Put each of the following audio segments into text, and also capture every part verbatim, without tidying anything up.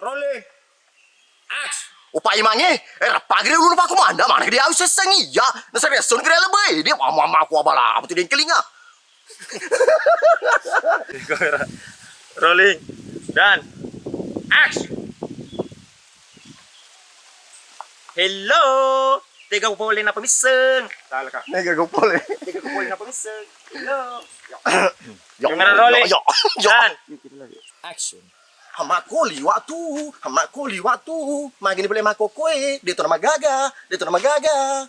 Rolling. Action. Upai mange, eh, rappa gede ulun paku manda, mana gede au seseng iya. Nasari esso gede lebih, dia mama aku abala, betul dia kelinga. Rolling. Dan action. Hello. Tega ku pole napa misseng? Salah, Kak. Tega ku pole. Tega ku pole napa misseng? Hello. Ya. Kamera rolling. Ya, ya, ya. Dan action. Hamakko liwatu, hamakko liwatu. Magini pole makkokoe, de to namagaga, de to namagaga.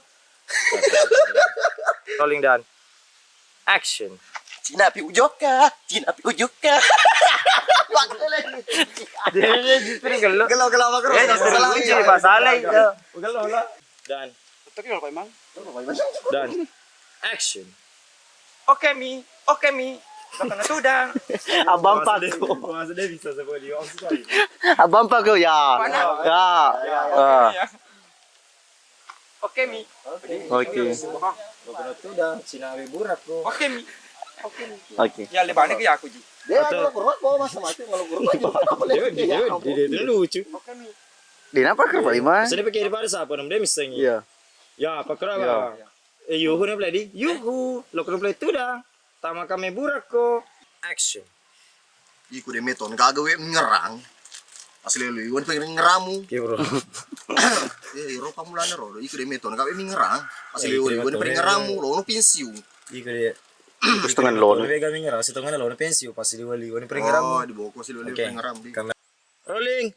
Rolling dan action. Cina pi ujokka, Cina pi ujokka. Waktu lagi. Dia, dia justru gelo. Gelo, gelo, makro. Dia justru salah, lucu, iya, masalah iya, itu. Gelo lah. Dan Tapi kalau Pak Imang? Dan action. Oke mi, oke mi. Bakal tudang. Abang Masa dia, paku. Masa dia bisa sebut dia, maksudnya. Abang paku ya. Mana? Ya. Ya, ya, ya. Ah. Oke mi. Oke. Bakal tudang, Cina wi burak, bro. Oke mi. Oke mi. Oke. Ya, lebane ke aku ji. Dia kalau kurang, bawa masa mati, kalau kurang, apa dia, dia, dia, dia lucu. Oke mi. Di napa ke Pak Imang? Maksudnya pakai di pada siapa, nam dia misalnya. Iya. Ya, apa kira, iya, Bang? Eh, yuhu na play di. Yuhu. Lo kena play tu dah. Tama kami burak ko. Action. Iko de meton gaga we ngerang. Asli lu iwan pengen ngeramu. Oke, bro. Eh, iro pamulana ro. Iko de meton gaga we ngerang. Asli lu iwan pengen ngeramu. Lo no pensiun. Iko de. Terus dengan lo. Wega mi ngerang, setengah lo pensiun. Pas di wali iwan pengen ngeramu. Oh, di boko asli lu iwan pengen ngeramu. Rolling.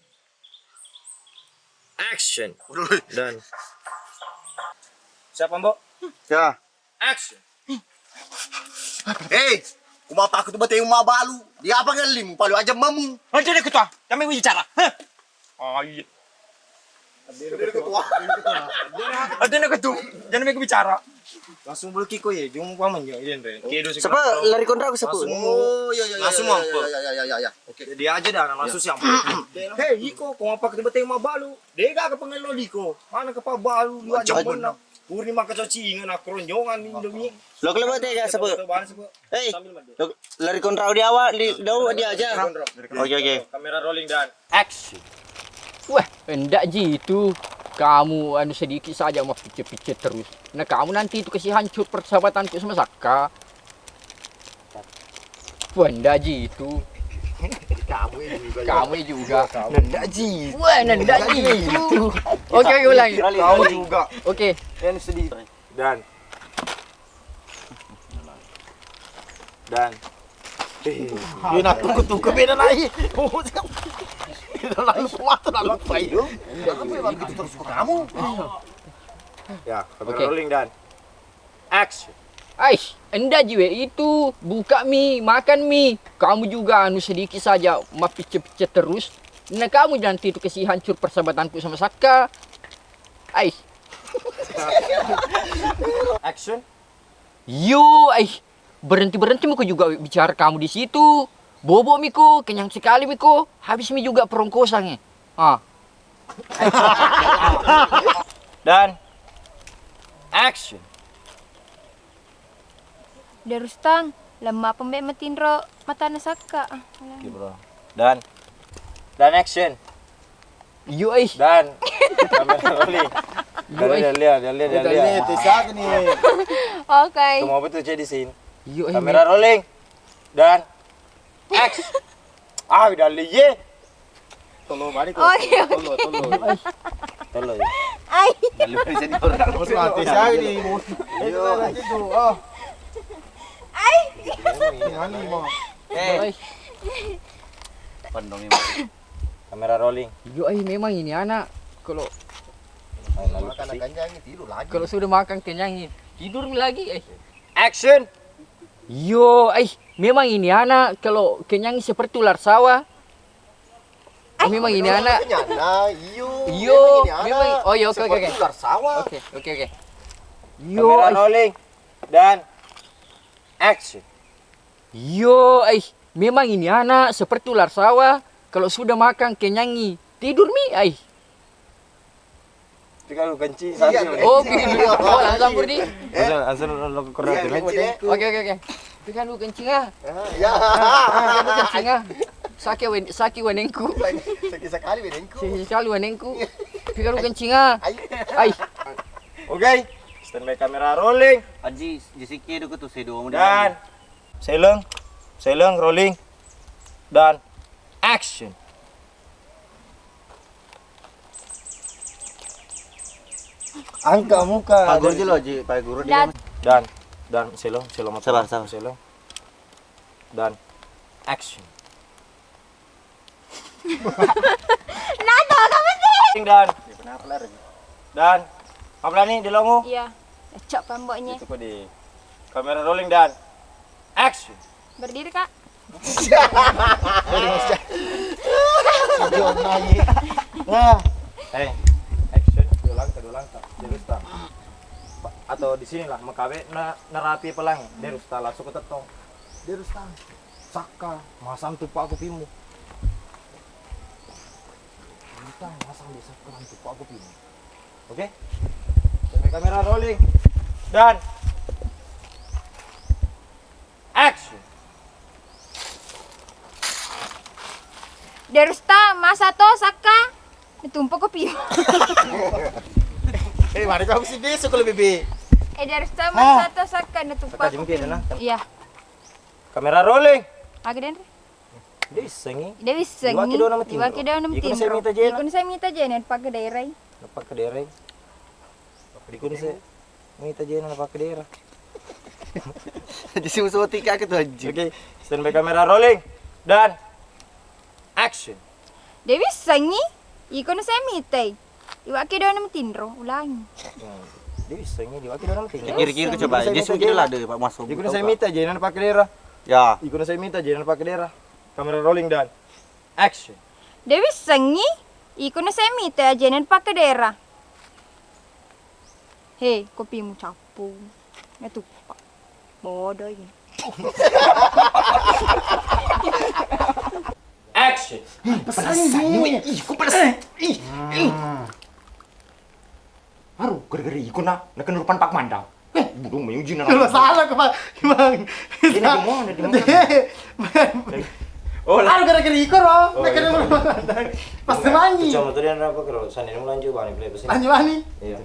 Action. Waduh. Dan siapa, Mbok? Ya. Action. Hei, kumapa aku tu batemu mabalu? Dia apa ngellimu? Palu aja mamu. Ada deh ketua. Kami bicara. Hah? Oh iya. Ada deh ketua. Ada deh ketua. Jangan make bicara. Langsung bulu kiko ya, jom paman ya, iya, Ndre. Kedo sih. Siapa lari kontra aku siapa? Langsung. Oh iya iya iya. Langsung iya, mampu. Iya iya iya iya. Oke. Jadi aja dah, langsung siapa? Hei, iko, kau apa ketemu tengok mabalu? Dega ke pengen lo diko. Mana ke pabalu? Lu aja benar. Purni maka cacingan, aku ronjongan Indomie. Lo kalau tega siapa? Hei, lari kontra di awak, di dau dia aja. Oke oke. Kamera rolling dan action. Wah, ndak ji itu. Kamu anu sedikit saja mau pice-pice terus. Nah, kamu nanti itu kasih hancur persahabatanku sama Saka. Wah, ndak ji itu. Kamu juga. Kamu juga. Ndak ji. Wah, ndak ji itu. Oke, oke, ulangi. Kamu juga. Oke. Yang sedih. Dan Dan. Iya, nak tunggu-tunggu beda lagi. Lalu kuat lalu payu. Kamu ya, terus kamu. Ya, kamera rolling dan action. Aish, enda jiwe itu, buka mi, makan mi. Kamu juga anu sedikit saja, mapice-pice terus. Nah, kamu nanti itu kasih hancur persahabatanku sama Saka. Aish. Action. Yo, eh, berhenti-berhenti miko juga bicara kamu di situ. Bobo miko, kenyang sekali miko, habis mi juga perongkosan eh. Ah. Dan action. Darustang, lemma pembe matinro matana Sakka. Oke, bro. Dan dan action. Iyo, eh. Dan kamera rolling. Iyo, eh. Dia lihat, dia lihat, dia lihat. Oke. Cuma betul jadi scene. Iyo, eh. Kamera rolling. Dan action. Ah, udah lihat. Tolo balik. Oke, oke. Tolo, tolo. Tolo ya. Ai. Lalu jadi orang. Terus mati saya nih. Iyo. Oh. Ai. Ini mau. Eh. Penuh memang. Kamera rolling. Yo, eh, memang ini anak kalau makan kenyang tidur lagi. Kalau sudah makan kenyang tidur lagi, eh. Action. Yo, eh, memang ini anak kalau kenyang seperti ular sawah. Oh, memang ini anak. Iyo. Iyo, memang. Oh ya, oke oke oke. Seperti ular sawah. Oke, oke oke. Yo, kamera rolling dan action. Yo, eh. Memang ini anak seperti ular sawah, kalau sudah makan kenyangi, tidur mi ai. Tapi kalau kencing, iya, sambil. Oh, gitu. Oh, langsung pergi. Asal asal lo kurang. Iya, kencing, eh. Oke, oke, oke. Tapi kan lu kencing ah. Ah, iya. Ah, ah, lu kencing ah. Sakit wen-, sakit wenengku. Sakit sekali wenengku. Sakit sekali wenengku. Piga lu kencinga. Ai. Ai. Oke, standby kamera rolling. Aji, jisiki dulu tuh sedo. Dan seleng, seleng rolling. Dan action. Angkat muka. Pak Guru dari jelo, Ji, Pak Guru dia. Dan, dan, dan, selong, selong. Sabar, sabar. Selong. Dan action. Nato, kamu sih? Dan, dan, apa nih di lomu? Iya. Cocok pemboknya. Itu kok di kamera rolling dan action. Berdiri, Kak. Nah. Eh, action, dua langkah, dua langkah. Derusta. Pa-, atau di sinilah, makawe na, narapi pelangi. Derusta, langsung ke tetong. Derusta. Sakka, masang tupak kopimu. Kita masang di sakka dan tupak kopimu. Oke? Sampai kamera rolling. Dan action. Derusta, masa to sakka, natumpa kopi. Eh, mari kau sih besok kalau bebe. Eh, Derusta, masa to sakka, natumpa kopi. Iya. Kamera rolling. Aga denre? Dia wissengi. Dia wissengi. Iwaki dona matinro. Iwaki dona matinro. Ikun saya mita jena. Ikun saya mita jena, pakai daerah. Pakai daerah. Ikun saya mita jena, pakai daerah. Jadi si usoti kaki tuh anjing. Oke, standby kamera rolling. Dan action. Dewi sengi, iko nu saya mitai. Iwak kedo na matinro, ulangi. Dewi sengi, iwak kedo na matinro. Kiri-kiri coba, dia semua kira lada, Pak Mas. Iko nu saya mita, jangan pakai daerah. Ya. Iko nu saya mita, jangan pakai daerah. Kamera rolling dan action. Dewi sengi, iko nu saya mita, jangan pakai daerah. He, kopimu cappu. Nggak tuh, Pak. Bodoh ini. Action. Ih, pesan nih. Ih, kok pesan? Ih, ih. Aduh, gara-gara iko na, na kena rupan Pak Mandang. Eh, burung main uji na. Lu salah ke, Pak. Bang. Ini di mana, di mana? Oh, lah. Aduh, gara-gara iko, Ro. Oh, na kena rupan Pak Mandang. Pas manyi. Cuma tadi ada apa, Kro? Sana ini lanjut, Bani, play pesan. Lanjut, Bani. Iya.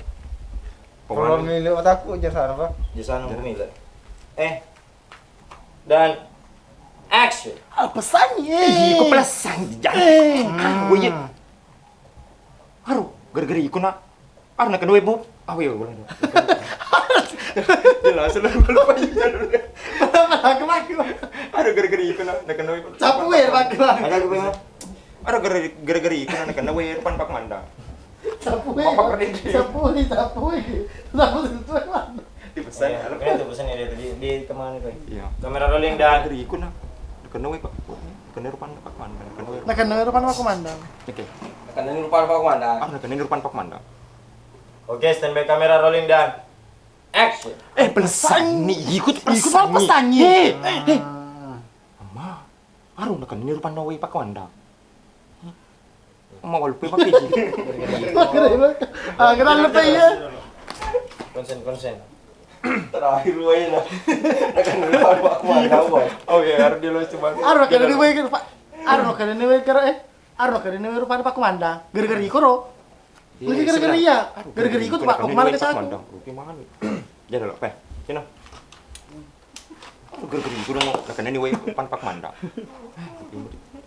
Kalau milik otakku, jasana, Pak. Jasana milik. Eh. Dan action. Ah, pesannya. Ih, kok pesan, jangan. Eh. Ah, oh iya. Aduh, gara-gara iko na. Aduh, na kena webmu. Ah, iya, boleh. Jelas, lu lupa aja dulu. Aku, aku. Aduh, gara-gara iko na, na kena webmu. Capu ya, Pak. Ada aku pengen. Aduh, gara-, gara-gara iko na, na kena webmu, Pak Mandang. Sapu, eh. Sapu, eh, sapu, eh. Sapu, sapu, eh. Dipesan. Iya, makanya itu pesan ya, di, di kemana tuh? Iya. Kamera rolling dan. Dari ikun, nah. Kena wé, Pak. Kena rupan Pak Mandang. Kena wé. Nah, kena rupan Pak Mandang. Oke. Kena rupan Pak Mandang. Ah, kena rupan Pak Mandang. Oke, standby kamera rolling dan action. Eh, pesan nih, ikut pesan nih. Ikut pesan nih. Eh, eh, eh. Amma. Aru, nakennani rupanna wé Pak Mandang. Amma, walupe makeji. Ah, kena lupa iya. Konsen, konsen. Terakhir waé lah. Nakennani rupanna Pak Mandang, Bang. Oh iya, harus dia lucu banget. Aru, nakennani wé, Pak. Aru, nakennani wé, kira, eh. Aru, nakennani wé rupanna Pak Mandang. Gara-gara iko, Ro. Iya, gara-gara iya. Aduh, gara-gara iko tuh, Pak. Kemana ke satu? Rugi mana? Jadi lo, Pak. Sini. Aduh, gara-gara iko dong, nakennani wé rupanna Pak Mandang.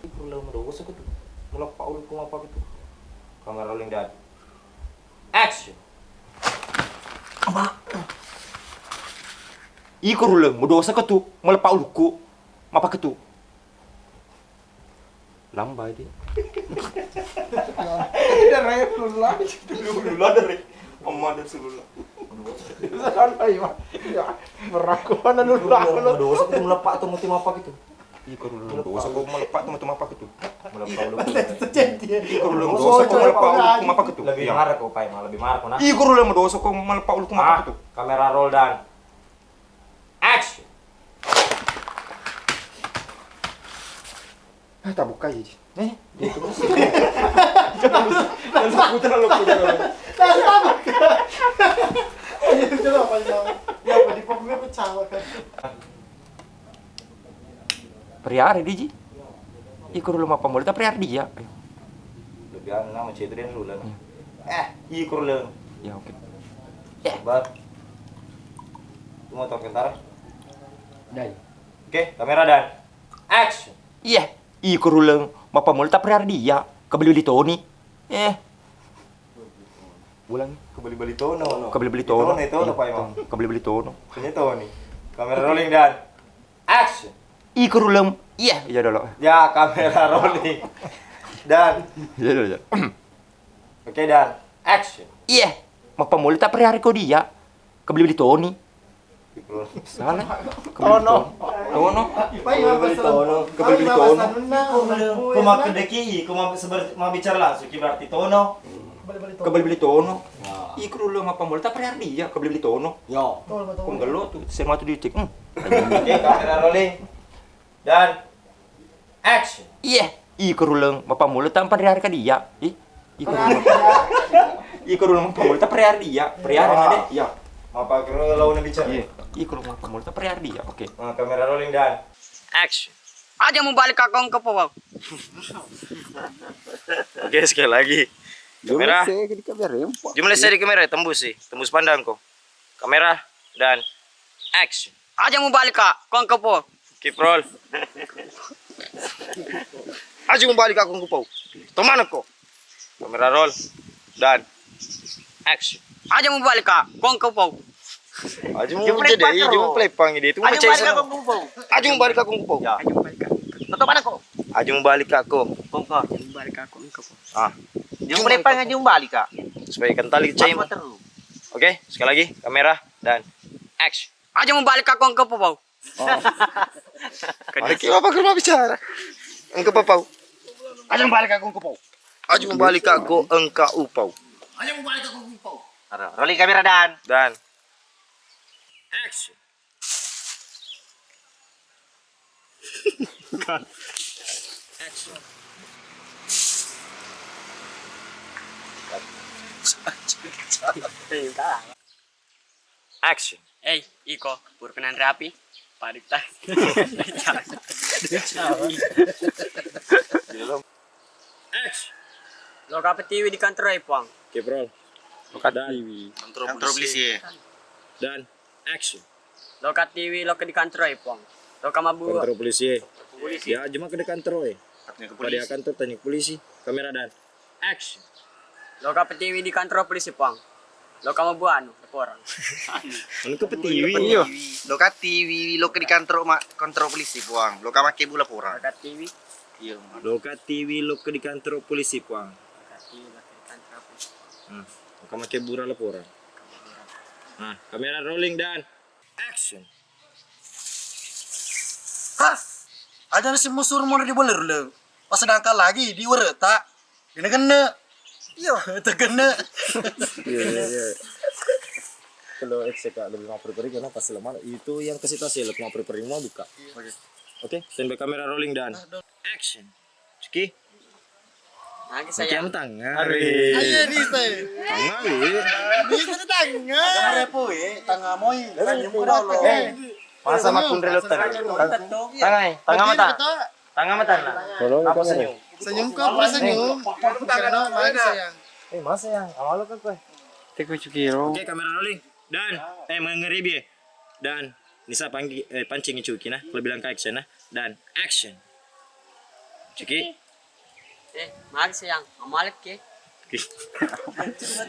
Iko lo, madosa ko tu. Maleppa ulukku mappaketu. Kamera rolling dan action. Apa? Iko ruleng, madosa ko tu, maleppa ulukku mappaketu. Lambai dia. Darah lula. Lula dari. Amma dari lula. Lambai, Mak. Ya, berlakuan lula. Madosa ko tu, maleppa tu, mati mappaketu. Iko ruleng, madosa ko maleppa tu, mati mappaketu. Maleppa ulukku. Iko ruleng, madosa ko maleppa ulukku mappaketu. Lebih marah ko, Pak, Mak, lebih marah ko, nah. Iko ruleng, madosa ko maleppa ulukku mappaketu. Kamera roll dan action. Ah, tak buka aja, Ji. Eh, itu. Jangan lupa, jangan lupa, jangan lupa. Ayo, coba apa, coba? Ya, apa, di pokoknya pecah, kan? Periare, Ji. Iko ruleng mappammula tapriar dia. Ayo. Lebih anu nama cewek itu dia ruleng. Iya. Eh, iko ruleng. Ya, oke. Ya. Sabar. Itu motor kentara. Dai. Oke, kamera dan action. Iya, iko ruleng mappammula tapriar dia. Kebeli-beli Toni. Eh. Ulangi. Kebeli-beli Tono. Kebeli-beli Tono. Tono, Tono, Pak, emang. Kebeli-beli Tono. Ini Toni. Kamera rolling dan action. Iko ruleng. Iya, iya dulu. Ya, kamera rolling. Dan. Iya dulu, iya. Oke, dan action. Iya. Mappammula tapriar ko dia. Kebeli-beli Toni. Salah. Tono. Tono. Kebeli-beli Tono. Kebeli-beli Tono. Ko makkedaki, ko ma-, seber-, mabbicara langsung ki berarti Tono. Kebeli-beli Tono. Iko ruleng mappammula tapriar dia, kebeli-beli Tono. Yo. Ko mgello tu, semua tu dicek. Hmm. Oke, kamera rolling. Dan action. Iya, iko ruleng mappammula tapriar ka dia. Ih, iko ruleng. Iko ruleng mappammula tapriar dia. Priar ada, ya. Apa kira lawan bicara? Iya, iko ruleng mappammula tapriar dia. Oke. Nah, kamera rolling dan action. Aja mubalika ko engka upau. Oke, sekali lagi. Kamera. Jumlah saya di kamera, tembus sih. Tembus pandangku. Kamera dan action. Aja mubalika ko engka upau. Keep roll. Aja mubalika ko engka upau. Tomana ko. Kamera roll dan action. Aja mubalika ko engka upau. Aja mu jadi, aja mu pelepang ide itu. Aja mubalika ko engka upau. Aja mubalika ko engka upau. Ya. Aja mubalika. Tomana ko. Aja mubalika ko. Ko engka. Aja mubalika ko engka upau. Ah. Aja mubalika, aja mubalika. Supaya kental cai. Oke, sekali lagi kamera dan action. Aja mubalika ko engka upau. Oh. Oke, apa ke rumah bicara? Engka upau. Aja mubalika ko engka upau. Aja mubalika ko engka upau. Aja mubalika ko engka upau. Ro-, rolling kamera dan. Dan action. Action. Action. Eh, iko, pura kenanre api. Padik ta. Action. Loka petiwi di kantor e, Puang. Oke, bro. Loka petiwi. Kantor polisi. Dan action. Loka tiwi loka di kantor e, Puang. Loka mabbu. Kantor polisi. Polisi. Ya, jema ke di kantor e. Tanya ke polisi. Pada kantor tanya ke polisi. Kamera dan action. Loka petiwi di kantor polisi, Puang. Loka mabbu anu, laporan. Anu ke petiwi. Iya. Loka tiwi loka di kantor ma-, kantor polisi, Puang. Loka make bu laporan. Loka tiwi. Iya. Loka tiwi loka di kantor polisi, Puang. Loka tiwi loka di kantor polisi. Hmm. Loka make bu laporan. Nah, kamera rolling dan action. Hah? Aja nasi musur mau di bola rule. Pas sedangkan lagi di wereta. Gene-gene. Iya, tegene. Iya, iya, iya. Kalau X K lebih mau periperi karena pas lemah itu yang kasih tas ya lebih mau periperi mau buka. Oke. Oke, standby kamera rolling dan action. Ciki. Lagi saya. Tangan. Ayo, di saya. Tangan, Wi. Di sana tangan. Ada merepo, eh. Tangan moi. Senyum ke dulu. Eh. Masa makun relo tangan. Tangan, eh. Tangan mata. Tangan mata, nah. Apa senyum? Senyum kau, apa senyum? Karena main sayang. Eh, masa yang awal kan kue. Teko Cukiro. Oke, kamera rolling. Dan, eh, mengeribi, eh. Dan, Nisa panggi-, eh, pancing Cuki, nah. Lebih langka action, nah. Dan action. Cuki. Eh, mari sayang, amalek ke.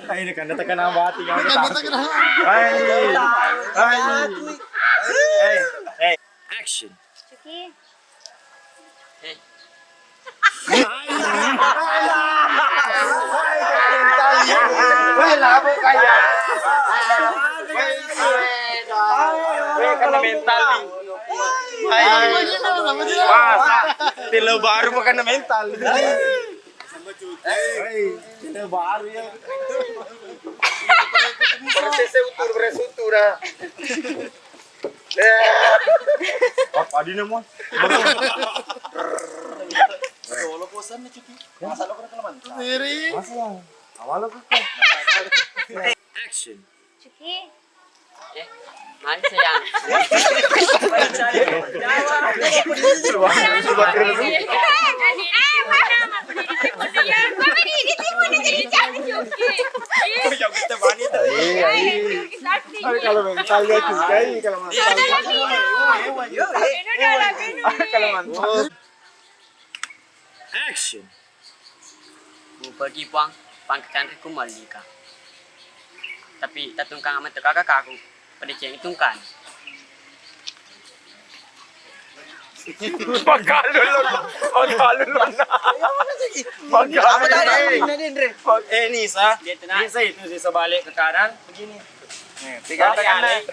Ayo, ini kan datang kena mati, kan. Ini kan datang kena. Hai. Hai. Hai. Hai. Action. Cuki. Eh. Weh, labo kaya. Weh, kena mental nih. Hai. Masa? Telo baru kok kena mental. Hei, telo baru ya. Proses utur, proses utur dah. Apa adina, Mon? Solo kosan nih, Cuki. Masa lo kena keleman? Siri. Masa yang awal lo kok. Action. Cuki. Eh, mari sayang. Kalau mental ya juga, kalau mental. Kalau mental. Action. Mupagi puang, pangkacanriku mallika. Tapi tatungkang amat kakaku, pada ceng tungkan. Pagalo lo, pagalo lo. Pagalo lo. Eh, Nisa. Nisa itu, Nisa balik ke kanan, begini. Tiga kanan.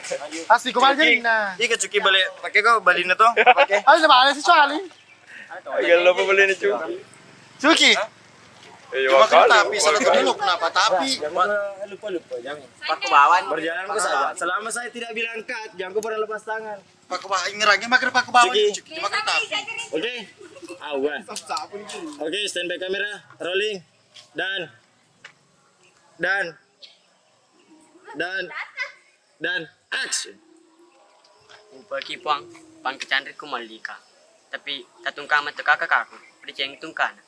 Pasti kau balik. Ika cuki balik, pakai kau balik na to. Oke. Ayo balik si Cuali. Agak lupa beli nih, Cuki. Cuki. Iya, cuma kan tapi salah satu dulu kenapa tapi? Lupa-lupa, jangan. Paku bawang. Berjalan ke sana. Selama saya tidak bilang cut, jangan kau pernah lepas tangan. Paku bawang, ngerangnya makan paku bawang, Cuki. Cuki. Cuma kan tapi. Oke. Awan. Oke, standby kamera, rolling. Dan Dan Dan action. Upaki puang, pangkacanriku mallika. Tapi tatungkang matu kaka kaku, pada ceng tungkana.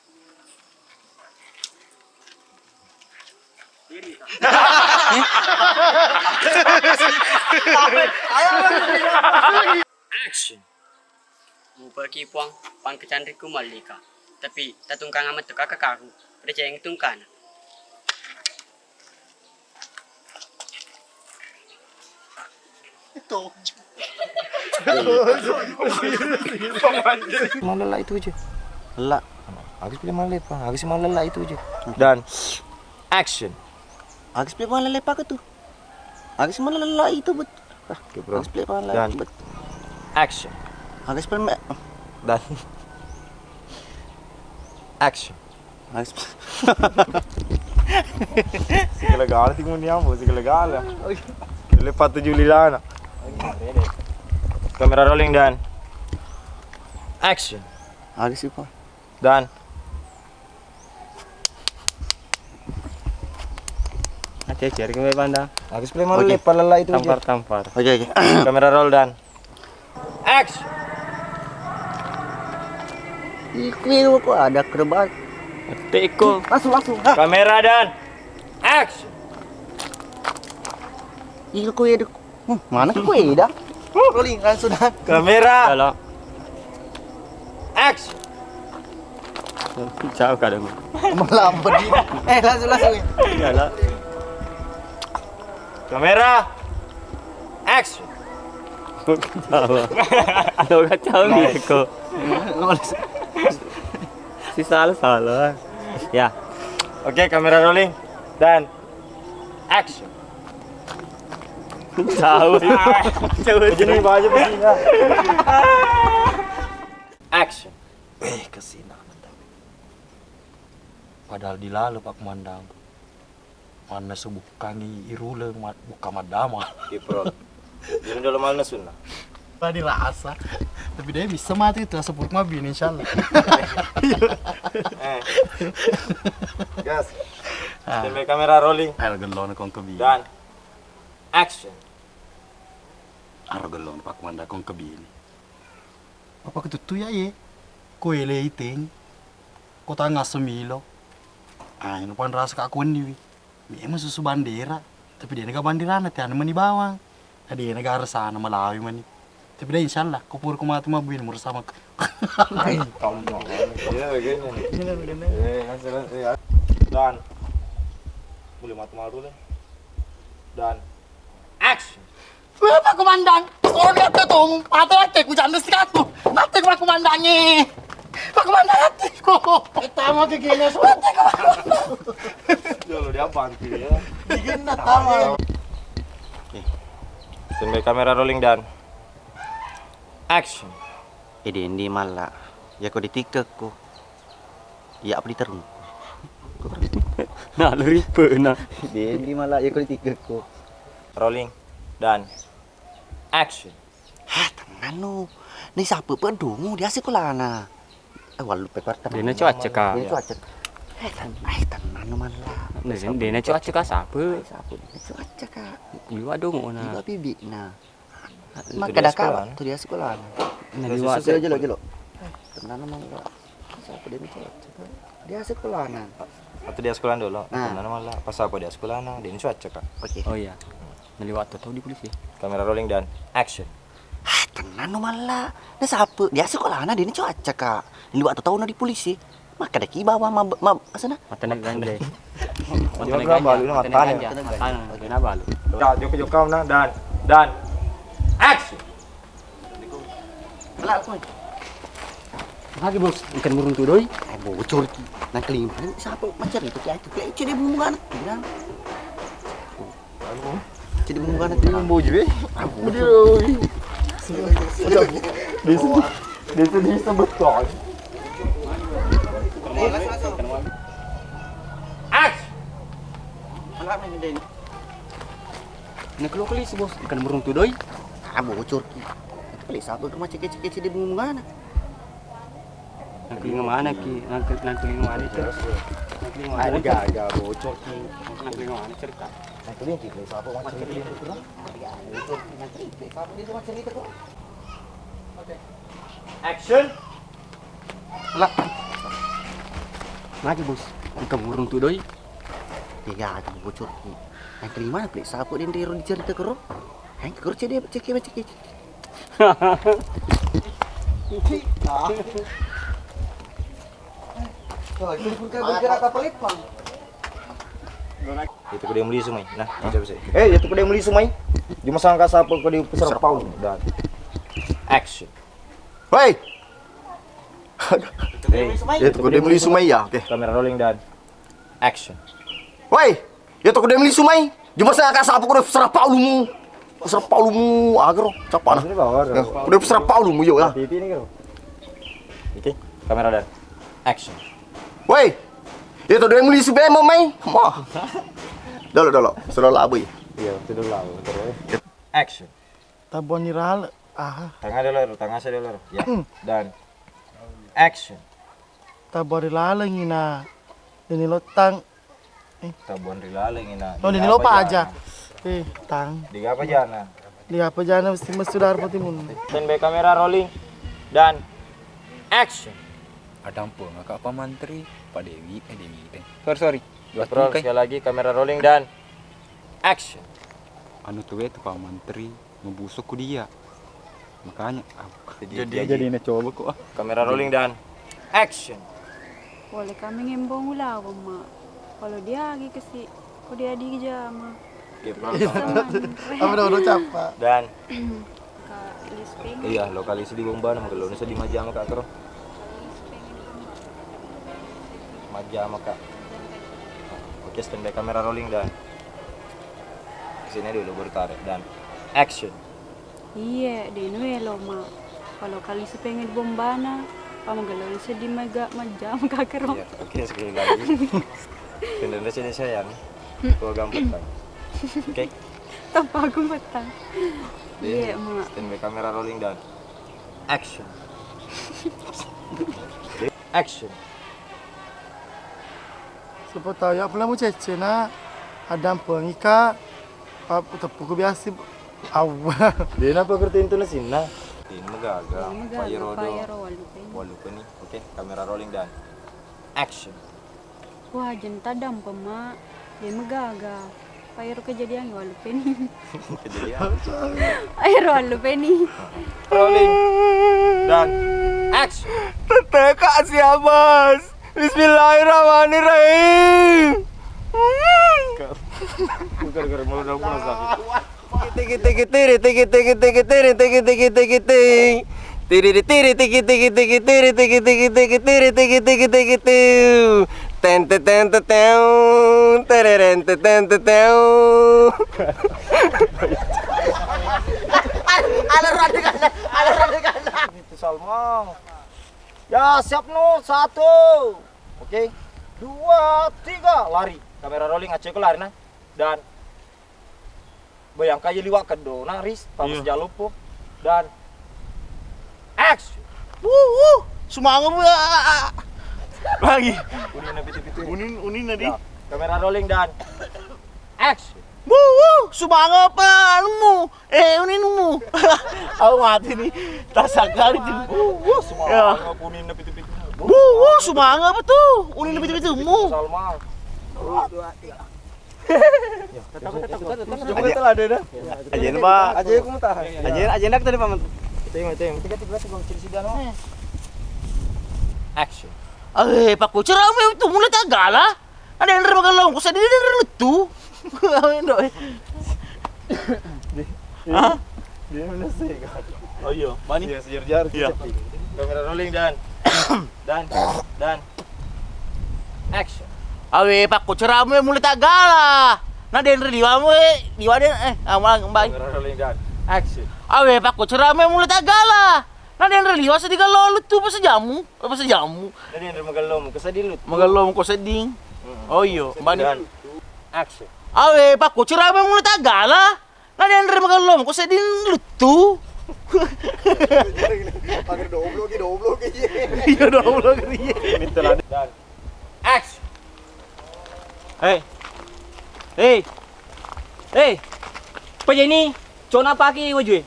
Action. Mupaki puang, pangkacanriku mallika. Tapi tatungkang matu kaka kaku, pada ceng tungkana. Malala itu aja. La. Agus pilih malala apa? Agus malala itu aja. Dan action. Agus pilih malala apa ke tuh? Agus malala itu bet. Ah, oke, bro. Agus pilih malala itu bet. Action. Agus pilih me- Dan action. Agus. Segala-gala sih mau nyambo, segala-gala. Lepas tujuh lilana. Kamera rolling dan action. Agus sih, Pak. Dan. Oke, cari kembali pandang. Agus play malu. Oke. Lepas lelai itu. Tampar, tampar. Oke, oke. Kamera roll dan action. Iku kok ada kerebat. Teko. Langsung, langsung. Hah? Kamera dan action. Iku ya. Hmm, mana ke kue dah? Rolling langsung dah. Kamera. Halo. Action. Ciao kadang. Melambat di. Eh, langsung, langsung. Iyalah. Kamera. Action. Ketawa. Lo kacau gitu kok. Si salah, salah. Ya. Oke, kamera rolling dan action. Jauh. Jauh. Jadi baca begini. Action. Eh, kesina. Padahal di lalo, Pak Komandang. Manna sebukkangi irule, ma-, bukka maddama. Ipro. Jadi dalam mana sunna? Tadi rasa. Tapi dia bisa mati itu, rasa puruk mabini, insyaallah. Eh. Gas. Ah. Standby kamera rolling. Ayo, gelona kong kebi. Dan action. Aro gelona Pak Komandang kong kebi ini. Apa ketuttu ya, ye? Ko ele iteng. Ko tangasso milo. Ah, ino panrasa ka kuwenni wi. Memang susu bandera, tapi de naga banderana, teana mani bawang. Na de naga arsana, malawi mani. Tapi de insyaallah, ko pura ko matu mabbuin mura sama. Iya, begini. Eh, langsung, langsung, ya. Dan. Boleh matu maru deh. Dan action. Weh, Pak Komandang, sorry aku tuh, mati lagi ku janda sekatu. Mati Pak Komandang nih. Pak Komandang, mati ku. Kita mau ke gini, mati ku, Pak Komandang. Ya lo dia bantu ya. Bikin nak tahu. Oke. Standby kamera rolling dan action. Eh, Dendi malla. Ya ko ditikkekku. Iya, apa diterung? Nah, leripe nah. Dendi malla ya ko ditikkekku. Rolling dan action. Hah, tenang no. Ni sapa pedungu dia sekolahna. Eh, walu paper tenang. Dena cuaca, Kak. Dena cuaca. Eh, ten-, eh, tenang malla. Nah, de-, dena cuaca ka sapu. Sapu dena cuaca ka. Liwa dong ona. Liwa bibikna. Makkeda ka waktu dia sekolah. Nah, liwa jelo, jelo, jelo. Eh, tenang malla. Sapu dena cuaca ka. Dia sekolah na. Waktu dia sekolah dulu. Nah. Tenang malla. Pas apa dia sekolah na, dena cuaca ka. Oke. Oh iya. Naliwa' to tau di polisi. Kamera rolling dan action. Ah, tenang no malla. Na sapu, dia sekolahna dena cuaca ka. Naliwa' to tau na di polisi. Makkedaki bawa ma, ma, asana? Matane ganja. Dia matane ganja, balu, matane matane. Ganja, matane, dena balu. Jokka, jokka, jokka, na, dan, dan action. Magi bos, engka muruntu doi. Eh, bocor ki. Nang kelima, sapu macam itu ki, itu ki, cede bunga na. Bilang. Jadi mau mana dia mau juga? Aku dia. Dia sedih, dia sedih sebetulnya. Action. Anak ni dia ni. Nak keluar kali si bos, ikan burung tu doi. Ah, bocor ki. Kali sapu ke rumah cek-cek, cek di bunga na. Nang telinga mana ki? Nang, nang telinga mana cerita? Nang telinga mana? Ada gaga bocor ki. Nang telinga mana cerita? Nang telinga ki, siapa macam cerita tu? Nang telinga siapa dia macam cerita tu? Action. Lah. Lagi bos. Engka murung tu doi. Ya gaga bocor ki. Nang telinga mana klik sapu dia, dia dicerita kero. Heng kero cek dia cek cek cek. Itu pun kayak bergerak kapal Ipang. Itu kedai melisu mai. Nah, bisa bisa. Eh, itu kedai melisu mai. Cuma sangka siapa kedai besar Paul dan action. Hei. Itu kedai melisu mai ya. Oke. Kamera rolling dan action. Woi, ya toko dem lisu mai. Jumpa saya ka sapu kuda serapa ulumu. Serapa ulumu agro, capana. Ini bawa, ya, kuda serapa ulumu yo ya. Pipi ini, bro. Oke, kamera dan action. Woi, ya toko dem lisu bemo mai. Ma. Dolo, dolo, solo labu ya. Iya, itu dulu labu, terus. Action. Tabuani rale. Aha. Tengah dulu, tengah saya dulu. Ya, dan action. Tabuani laleng ina. Ini lotang. Eh. Tabuan ri laleng ina. Oh, ini lopa aja. Eh, tang. Di apa jana? Di apa jana mesti, mesti dar putimun. Standby kamera rolling dan action. Adampo ngaka Pak Mantri, Pak Dewi, eh, Dewi teh. Sorry, sorry. Dua April, sekali lagi kamera rolling dan action. Anu tuwe tu Pak Mantri. Mabusuk ku dia. Makanya, ah, jadi, jadi, jadi ini coba kok, ah. Kamera rolling dan action. Pole kami ngembong ulaweng, Mak. Kalau dia lagi kesi, kok dia di jama. Dia pulang sama. Apa udah, udah capek. Dan Kak Lisping. Iya, lokalisasi di Bombana, magello seddi majjama, Kak, kero. Majjama, Kak. Oke, standby kamera rolling dan sini dulu baru tarik dan action. Iye, de' nuelo, Ma. Kalau kali sepengeng bombana, pamagalo seddi mega majjama kakero. Iya, oke, sekali lagi. Tenda sini sayang. Tua gampang, Bang. Oke. Tanpa aku petang. Iya, Ma. Standby kamera rolling dan action. Action. Siapa tahu ya, pula mu cece na, ada pengika, apa, tepuk biasa. Awwa. Dia napa kerti itu na sinna? Ini magaga. Ini magaga, Pak Yero do. Pak Yero walupe ni. Walupe ni. Oke, kamera rolling dan action. Wah, jenta dampeng, Mak. Dia magaga. Pak Yero kejadian walupe ni. Kejadian. Pak Yero walupe ni. Rolling. Dan action. Tete kak siap, Bos. Bismillahirrahmanirrahim. Gara-gara mau udah pulang sakit. Tiki tiki tiri tiki tiki tiki tiri tiki tiki tiki ting. Tiri tiri tiki tiki tiki tiri tiki tiki tiki tiri tiki tiki tiki ting. Ten te ten te teu. Tereren te ten te teu. Alur adegan, alur adegan. Itu Salma. Ya, siap no, satu. Oke. Dua, tiga, lari. Kamera rolling, aceko lari nah. Dan bayangkan ya liwat kedona, Ris, tamas jaluppo. Dan action. Wuh, wuh, semangat, Bu. Lagi. Uninna pitu-pitu. Unin, uninna di. Ya. Kamera rolling dan action. Wuh, wuh, sumanga apa anumu? Eh, uninmu. Aku mati nih. Tasakali tuh. Wuh, wuh, sumanga apa uninna pitu-pitu. Wuh, wuh, sumanga apa tuh? Uninna pitu-pitumu. Salma. Aja, aja, Pak. Aja, aku mau tahan. Aja, aja, aku tadi, Pak. Terima, terima. Tiga, tiga, tiga, tiga, tiga, tiga, no. Action. Eh, Pak Kucur, kamu itu mulai tagala. Ada yang nerima kalau kau sedih, ada yang nerima tu. Amin, doi. Hah? Dia mana sih, Kak? Oh, iya. Bani? Iya, sejar-jar. Iya. Kamera rolling, dan. Dan, dan. Action. Awe, Pak Kucur, kamu mulai tagala. Nah, denre liwamu, eh, liwa den, eh, amang, bye. Kamera rolling dan action. Awe, Pak Kucur, kamu mulai tagala. Nah, denre liwa sedih kalau lu tuh pas jamu, eh, pas jamu. Nah, denre magello mu, kesedih lu. Magello mu, kesedih. Mm-mm. Oh, iyo, bani. Dan action. Awe, Pak Kucur, kamu mulai tagala. Nah, denre magello mu, kesedih lu tuh. Pakai doblo ki, doblo ki, iya. Iya, doblo ki, iya. Dan action. Hei. Hei. Hei. Pajani, cona paki wajue.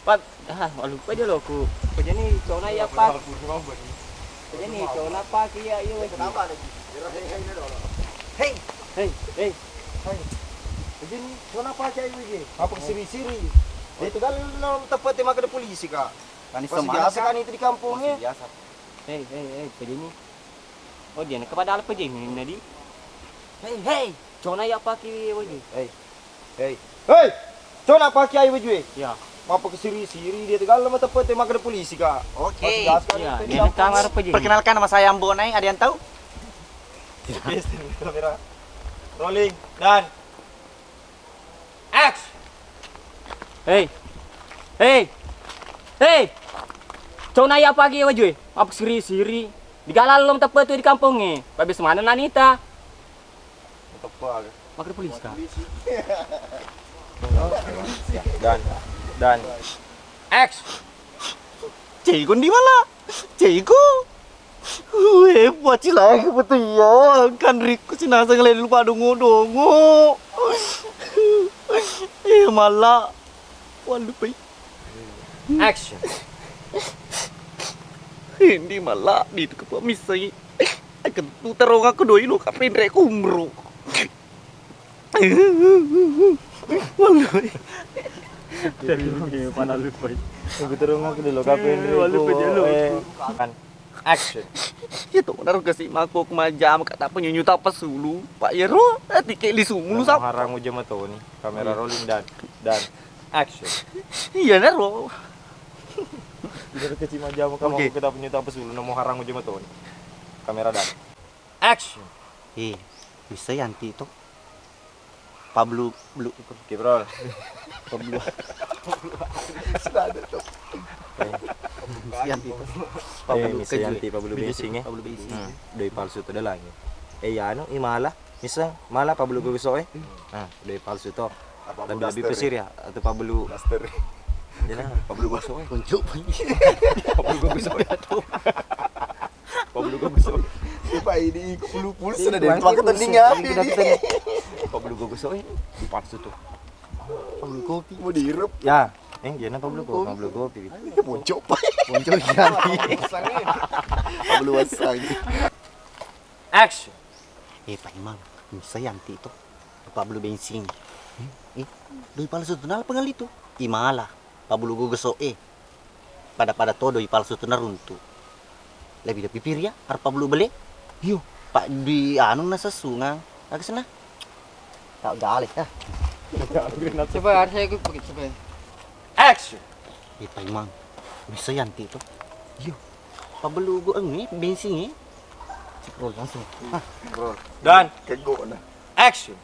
Pak, ah, lupa dia lo ku. Pajani, cona ya pak. Pajani, cona paki ya, iya wajue. Hei. Hei, hei. Pajani, cona paki ya wajue. Apa siri-siri? Itu kan lo tepat tema ke polisi, Kak. Kan biasa kan itu di kampungnya. Hei, hei, hei, pajani. Oh, dia nak kepada apa je ni, Nadi? Hei, hei, cona ya paki wajue. Hei, hei, hei, cona paki ai wajue. Ya. Mapa ke siri-siri dia tegal lama tepat tema ke polisi, Kak. Oke. Iya, dia nak kamar apa je? Perkenalkan, nama saya Ambonai, ada yang tahu? Tidak. Kamera. Rolling dan action. Hei. Hei. Hei. Cona ya pagi wajue. Apa siri-siri? Digalalom teppe tu di kampongnge. Babes mana nanita? Teppe aga. Makre polis ka? Dan, dan action. Cei kondi mala. Cei ko. Weh, pacilaka betul iya. Kan rikku sinaseng lelu padongo-dongo. Eh, mala. Wallupai. Action. Indi mala di tu kepa misai. Akan tu tarong aku doi lo kapenre kumro. Wallahi. Jadi, gimana lu, Boy? Aku terus ngaku dulu, kapan, eh, wallahi, Boy, dia lu. Eh, kan. Action. Iya, tuh, benar kasih mako kemajam, kata penyunyu tapa sulu. Pak Yero, eh, tike li sumulu. Namo sap. Harang uja matoni. Kamera rolling dan, dan action. Iya, naro. Tidak kasih majam kamu, oke, kata penyunyu tapa sulu. Namo harang uja matoni. Kamera dan action. Eh, bisa ya anti itu. Pablo, blu, Kiprol. Pablo. Sudah ada tuh. Eh. Bisa ya anti itu. Pablo, eh, bisa ya anti, Pablo Bensing, eh. Pablo Bensing. Hmm. Doi palsu tu dalang. Eh, ya anu, imala. Misal, mala Pablo Gogoso, eh. Hmm. Ah, doi palsu tu. Apa Pablo Daster, ya? Atau Pablo Daster. Dia nah, Pablo Gogoso, eh. Kuncu. Pablo Gogoso, eh. Pablo Gogoso. Coba ini, puluh pulsa dari pakai tending ya. Pablo Gogoso, eh. Doi palsu tu. Pablo Kopi. Mau dihirup. Ya, eh, dia nah Pablo Kopi, Pablo Kopi. Ini boncok, Pak. Boncok, iya. Pablo Wasang. Action. Eh, Pak Imang, bisa ya anti itu. Pablo Bensing. Eh, doi palsu tu nala pengali tu. Imala. Pabulu gogeso e. Pada-pada todo i palsu tu naruntu. Lebih de pipiri ya, harus pabulu bele. Iyo. Pak di anu nasessungang. Aga sena? Tak gale ya. Coba harus saya ikut pakai coba. Action. Ih, Pak Imang. Bisa ya anti tu. Iyo. Pabulu go anu e, bensin e. Cek roll langsung. Hah. Roll. Dan kego na. Action.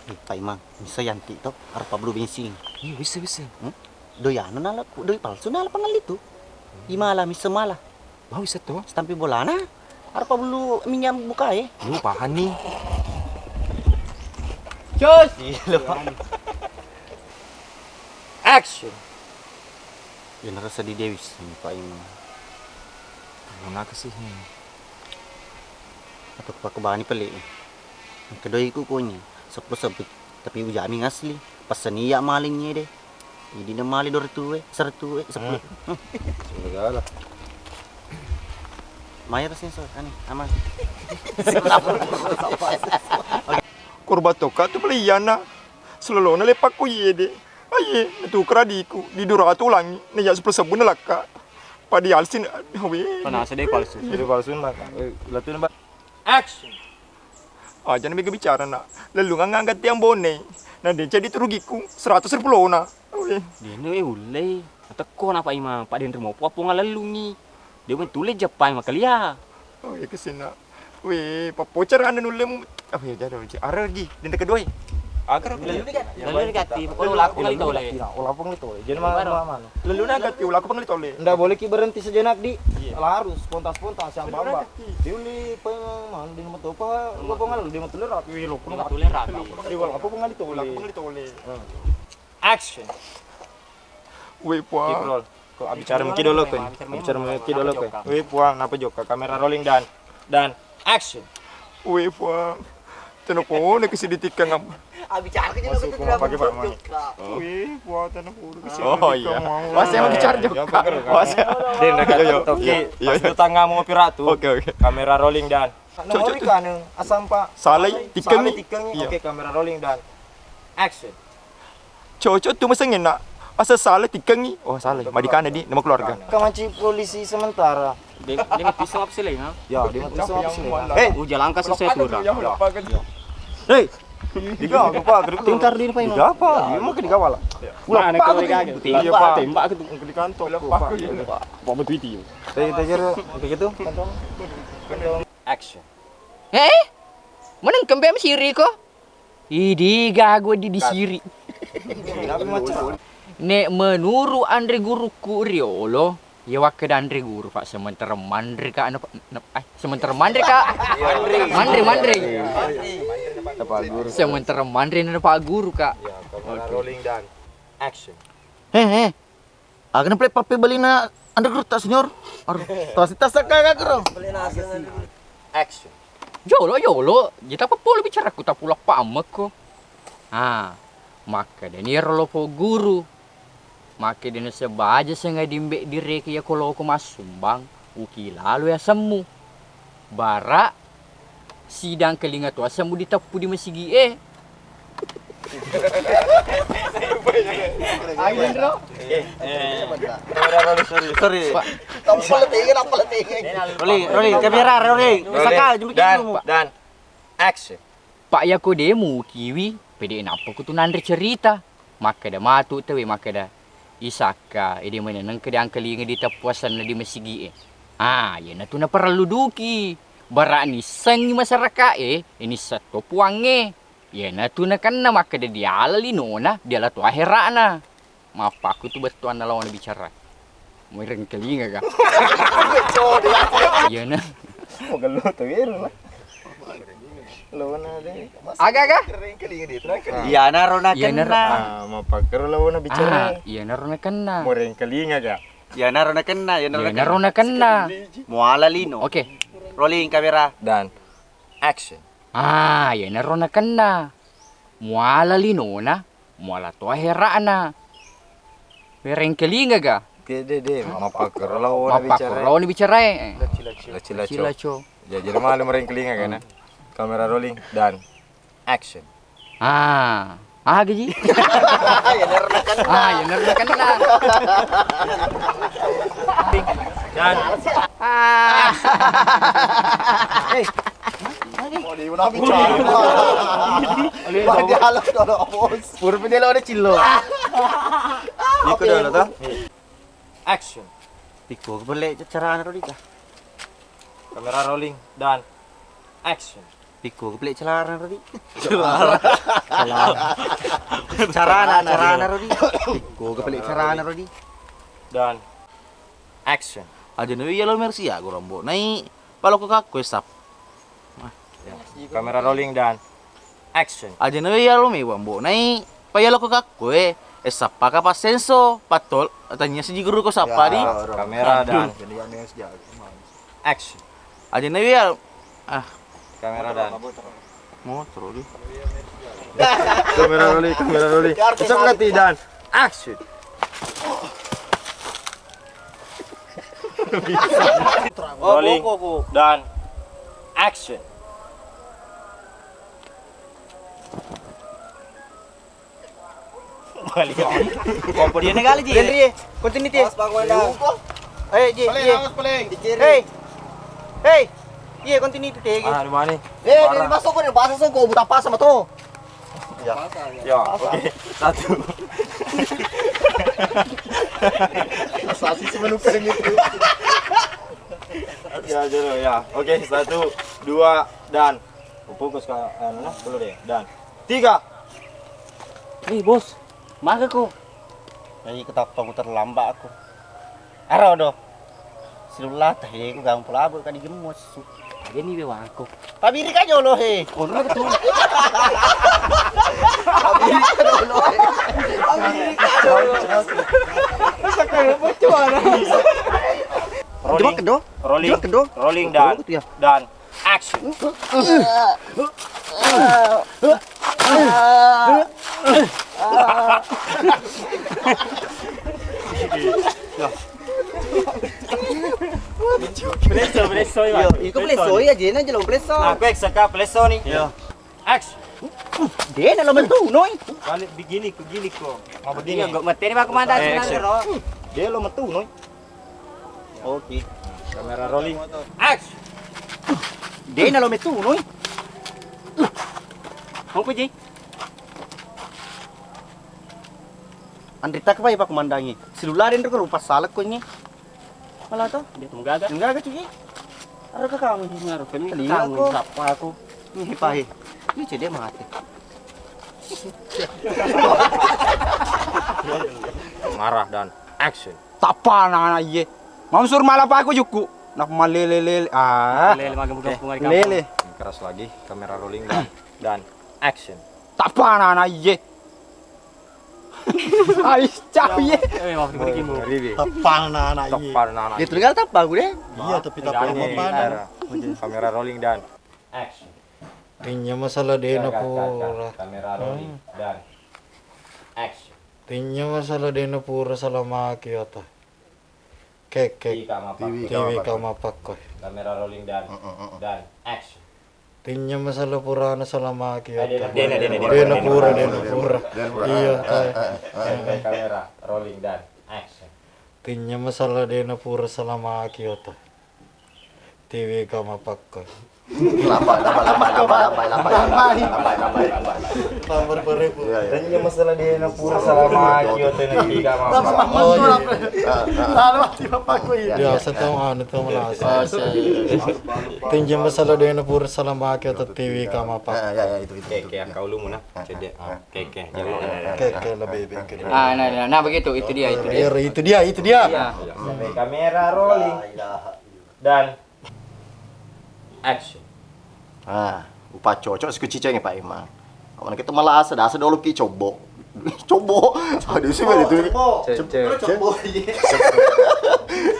Eh, Pak Imang, bisa ya anti to? Harus pabulu bensin. Iya, bisa, bisa. Hmm? Doi anu nala, doi palsu nala pengali tu. Imala, bisa mala. Mau bisa to? Stampi bolana. Harus pabulu minyak buka e. Lu paham nih. Cus. Iya, lu paham. Action. Ya, ngerasa di Dewis, Pak Imang. Mana ke sih? Apa ku pakku bani pale. Kedoi ku konye seppulo sebbu, tapi ujami ngasli. Pasani iya maling nyede. Idi na mali dua ratu e, seratu e, seppulo. Segala. Mayar sih so, ane, aman. Korban toka tu pale iyana. Selolona lepakku iyede. Aye, natukara diku, di dua ratu ulangi, na iya seppulo sebbu na lakka. Padi alsin, we. Panasa deh palsu. Jadi palsu na. Eh, latun, Mbak. Action. Aja na mega bicara, Nak. Lellungang nganggatti ambone. Na de jadi tu rugiku, seratus ribu lona. We. Dene we ulle. Atekko napa ima, Pak Denri mopo appo ngalellungi. Dia pun tulis Jepang makalia. Oh, iya kesina. Weh, pappocar anu nulle mu. Apa ya, jadwal, Cik? Arah lagi, dan kedua. Agar aku. Lalu ni kan? Lalu ni kati, pokoknya ulah aku ngali tole. Iya, ulah aku ngali tole. Jadi mana, mana? Lalu ni kati, ulah aku ngali tole. Ndak boleh ki berhenti sejenak, Di. Iya. Harus spontan-spontan, siapa, Mbak? Diuli pengen mana, di nomor topa, ulah aku ngali, di nomor tuler, aku. Iya, ulah aku ngali tole. Ulah aku ngali tole. Action. Weh, Puang. Kok abicara mungkin dulu, kok. Abicara mungkin dulu, kok. Weh, Puang, napa jokka? Kamera rolling, dan. Dan action. Weh, Puang. Tena kona ke sedih tikang am. Abicara ke masuk ke dalam pakai, Pak, Mang. Weh, Puang, tena kona ke sedih tikang am. Oh, iya. Wah, saya mau bicara juga. Wah, saya. Den, rekan toki. Iya, iya. Pas tanganmu piratu. Oke, oke. Kamera rolling, dan. Cocok tu. Anu, asam, Pak. Salai, tikengi. Salai, tikengi. Iya. Oke, kamera rolling, dan action. Cocok tu masengenna. Asa salai tikengi. Oh, salai. Madikana di nama keluarga. Kamanci polisi sementara. Dia, dia mati sama apa sih, ha? Ya, dia mati sama apa sih, ha? Eh, ujalan kasus saya turun. Ya. Hei, tiga apa, Pak? Tingkar di depan. Tiga apa? Dia mau ke tiga wala. Ulah, Pak. Tembak, tembak ke tu. Di kantor, Pak. Pak betul itu. Saya, saya kira begitu. Action. Eh? Meneng kembe mesiri ko? Idi gaga di, disiri. Nek menuru anre gurukku riolo, ya wakkeda anre guru, Pak, sementara manre ka, napa, napa, eh, sementara manre ka. Manre, manre. Sementara manre napa guru ka. Ya, kamera rolling, dan action. He, he. Aga na pale pappebelina anre gurutta, Senior? Aduh, tas, tas kagak, Bro. Action. Jolo, jolo, je tappa polo bicaraku, tapulappa ammekko. Ah, makkedani ero lopo guru. Makkedani sebaja senga dimbe direke ya koloko massumbang, uki lalo ya semmu. Bara sidang kelinga to asemmu diteppu di masigi e. Angin, Bro. Sorry, sorry. Rolling, rolling, kamera, rolling. Saka, jemput dan, dulu. Dan action. Pak, yako de mukiwi, pede nappa kutu nanre cerita. Makkeda matu tauwe, makkeda, "Isakka, ede menenengka diangkalinga diteppu asenna di masigi e." Ah, iyanatu naparellu duki. Bara nissengngi masyarakat e, nisseng to puangnge. Iyanatu nakenna makkeda diala linona, diala to ahera'na. Mappakku tu bettuanna lawana bicara. Muirengkalinga ga? Iyana. Magello to ero. Lawana de. Aga, aga? Iyana ro nakenna. Ah, mappakkero lawana bicara. Ah, iyana ro nakenna. Muirengkalinga ga? Iyana ro nakenna, iyana ro nakenna. Muala lino. Oke. Rolling kamera. Dan action. Ah, iyanaro nakenna. Muala linona, muala to ahera'na. Werengkalinga ga? Oke, de, de, mappakkoro lawana bicarae. Mappakkoro lawana bicarae. Laci-laco. Laci-laco. Jadi malu merengkalinga kan? Hmm. Kamera rolling dan action. Ah, ah, gaji. Iyanaro nakenna. Ah, iyanaro nakenna. Dan ah. Eh. Oh, di mana bicara? Wah, dia halus dulu, Bos. Pura dia lo ada cillo. Iko dulu to. Action. Piko pale carana ro dita. Kamera rolling dan action. Piko pale carana ro di. Carana, carana ro di. Piko pale carana ro di. Dan action. Aja nawi yalo mersi ya gurombo nai. Palo ko kakko esap. Kamera rolling dan action. Aja nawe yalo mewa mbo nai. Payalo ko kakko e, e sappa ka passenso, pattol, tanya siji guru ko sappa di. Kamera dan action. Aja nawe yalo, ah. Kamera dan. Motor di. Kamera rolling, kamera rolling. Cocok nggak, Ti? Dan action. Rolling. Dan action. Balik. Dia negara ji. Henry, continuity. Awas, Bang Wanda. Ayo, ji, paling, ji. Awas, paling. Hei. Hei. Iya, continuity, ji. Ah, di mana? Eh, dia masuk kok, dia basah, so, kok buta pas sama tuh. Ya. Ya, oke. Satu. Sasi sih menukar gitu. Ya, dulu ya. Oke, satu, dua, dan. Fokus ke, anu, nah, dulu deh. Dan tiga. Eh, bos, maga ko? Jadi ketappa ku terlambat aku. Aro do. Silulla teh ku gampang labu ka digemmos. Jadi ni bewangko. Tabiri ka jolo he. Oh, lu betul. Tabiri ka jolo he. Tabiri ka jolo. Bisa kayak bocor. Rolling. Jebak kedo. Rolling. Jebak kedo. Rolling dan, betul ya? Dan action. Pleso, pleso, iya. Yo, iko pleso, iya, jena jelo pleso. Aku ekseka pleso nih. Iya. Action. Dia lo metu, noi. Balik begini, begini ko. Mau begini. Iya, gua materi aku mana, eh, action. Dia lo metu, noi. Oke. Kamera rolling. Action. Dena lo metu noi. Mau ko, Ji? Anrita ka pai pa kumandangi. Silula den ko rupa salak ko ini. Malah to? Dia tunggaga. Tunggaga cuy. Aro ka kamu. Aro kami. Telinga kamu ko. Sapa aku? Ini pai. Ini cedek mati. Marah dan action. Tappa na, na iye. Mansur malapa aku jukku. Nak malele-lele. Ah. Lele, magang bukan. Oke. Lele. Keras lagi, kamera rolling dan, dan action. Tappa na, na iye. Ais, cau iye. Eh, maaf, beri kimu. Ngeri, Bi. Tappa na, na iye. Tappa na, na iye. Dia tinggal tappa gue deh. Iya, tapi tappa. Kamera rolling dan action. Tinja masalah dena pura. Kamera rolling dan action. Tinja masalah dena pura salamaki ata. Kek, kek. Tiwi ka mapakko. Kamera rolling dan, dan action. Tinja masalah purana salamaki ata. Dena, dena, dena. Dena pura, dena pura. Iya. Kamera rolling dan action. Tinja masalah dena pura salamaki ata. Tiwi ka mapakko. Lamba, lamba, lamba, lamba, lamba, lamba, lamba, lamba, lamba, lamba. Tambah pare, Bu. Iya, iya. Tanya masalah dia na pura salamaki, ote na tiga, Mas. Oh, iya. Lalu mati bapakku, iya. Biasa tau anu tau malasa. Oh, iya, iya, iya. Tinja masalah dia na pura salamaki, ote tiwi ka mapakko. Ah, iya, iya, itu, itu, itu. Oke, oke, kau lu muna. Cedek. Ah, oke, oke. Oke, oke, lebih, lebih. Ah, nah, nah, nah, begitu, itu dia, itu dia. Iya, itu dia, itu dia. Iya. Kamera rolling. Dan action. Ah, upaccocok si kuciceng, Pak Imang. Awana kita malah asa, asa dolo ki cobo. Cobo. Aduh, sih, betul. Cobo. Cobo. Cobo.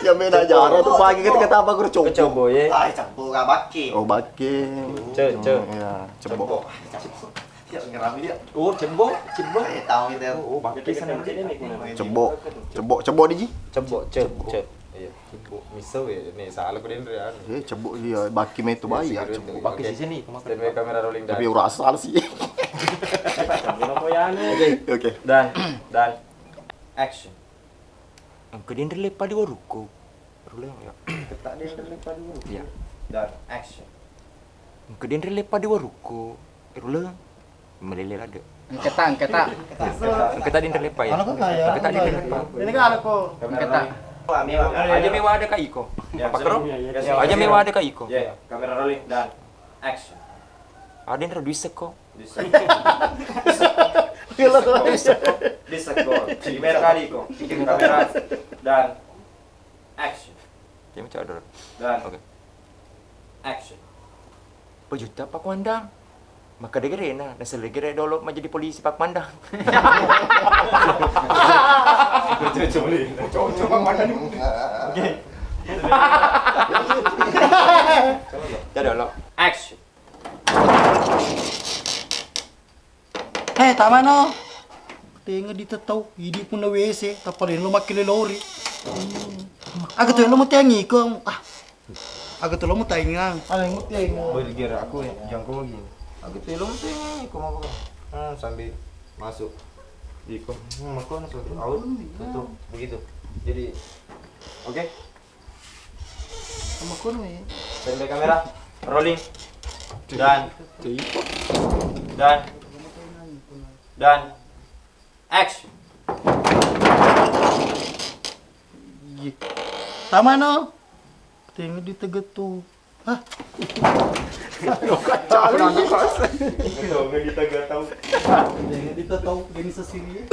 Ya, main aja. Orang tuh pagi kita kata apa, guru, cobo. Cobo, ya. Ah, cobo, gak baki. Oh, baki. Ce, ce. Iya, cobo. Ya, ngerami dia. Oh, cembo, cembo. Eh, tahu kita. Oh, oh, baki sana ini. Cebo, cebo, cebo di ji. Cebo, ce, ce. Iya, cebo. Miso ya, nih salah ku denre anu. Eh, cebo dia baki metu bayi ya, cebo. Baki sisi nih, kemakan. Standby kamera rolling. Tapi dah. Ura asal sih. Cembo nopo ya anu. Oke, oke. Dan, dan action. Engka denre leppa di warukku. Ruleng ya. Engka denre leppa di warukku. Iya. Dan action. Engka denre leppa di warukku. Ruleng. Melele ladde. Engketa, engketa. Engketa denre leppa ya. Engketa denre leppa. Ini kan aku. Engketa. Aja mewa ada ka iko. Ya, pakero. Aja mewa ada ka iko. Ya, kamera rolling dan action. Ada yang terlalu isek kok. Di sektor. Di sektor. Di sektor. Di merah kali kok. Bikin kamera. Dan action. Jadi macam ada. Dan oke. Action. Pejuta Pak Wandang. Maka degerena, nasel degere dolo menjadi polisi Pak Wandang. Cocok, Pak Wandang. Oke. Jadi dolo. Action. Eh, tamano. Tenga ditetau, idi punna W C, tappa leno makkele lori. Aga tu lo muteangi ko. Ah. Aga tu lo muteangi. Aga muteangi. Boy, gera aku ya, jangko lagi. Aga tu lo muteangi ko mau. Hmm, sambil masuk. Iko. Hmm, aku nak tutup. Awal tutup begitu. Jadi, oke. Sama kono ya. Standby kamera. Rolling. Dan. Dan. Dan. Action. Iya. Tamano. Tenga ditegettu. Hah? Tenga ditegettu. Tenga ditegettu. Gini sesini.